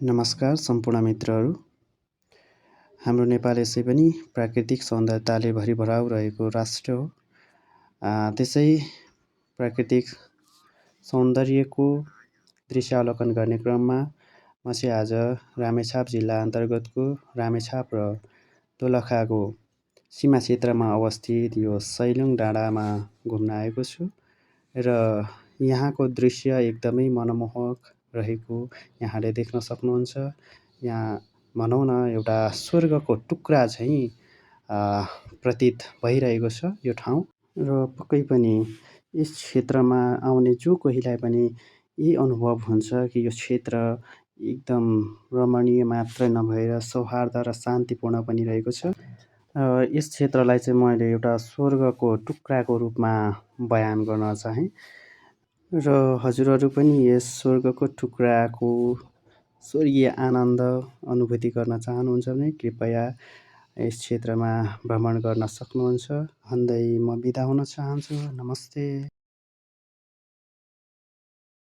नमस्कार सम्पूर्ण मित्रहरू। हाम्रो नेपाल यसै पनि प्राकृतिक सौन्दर्यताले भरिभराउ रहेको राष्ट्र हो। त्यसै प्राकृतिक सौन्दर्यको दृश्यावलोकन गर्ने क्रममा म चाहिँ आज रामेछाप जिल्ला अन्तर्गतको रामेछाप र दोलखाको सीमा क्षेत्रमा अवस्थित यो सैलुङ डाँडामा घुम्न आएको छु र यहाँको दृश्य एकदमै मनमोहक रहेको यहाँले देख्न सक्नुहुन्छ। यहाँ भनौँ न एउटा स्वर्गको टुक्रा झैँ प्रतीत भइरहेको छ यो ठाउँ र पक्कै पनि यस क्षेत्रमा आउने जो कोहीलाई पनि यही अनुभव हुन्छ कि यो क्षेत्र एकदम रमणीय मात्र नभएर सौहार्द र शान्तिपूर्ण पनि रहेको छ। यस क्षेत्रलाई चाहिँ मैले एउटा स्वर्गको टुक्राको रूपमा बयान गर्न चाहेँ र हजुरहरू पनि यस स्वर्गको टुक्राको स्वर्गीय आनन्द अनुभूति गर्न चाहनुहुन्छ भने कृपया यस क्षेत्रमा भ्रमण गर्न सक्नुहुन्छ भन्दै म बिदा हुन चाहन्छु। नमस्ते।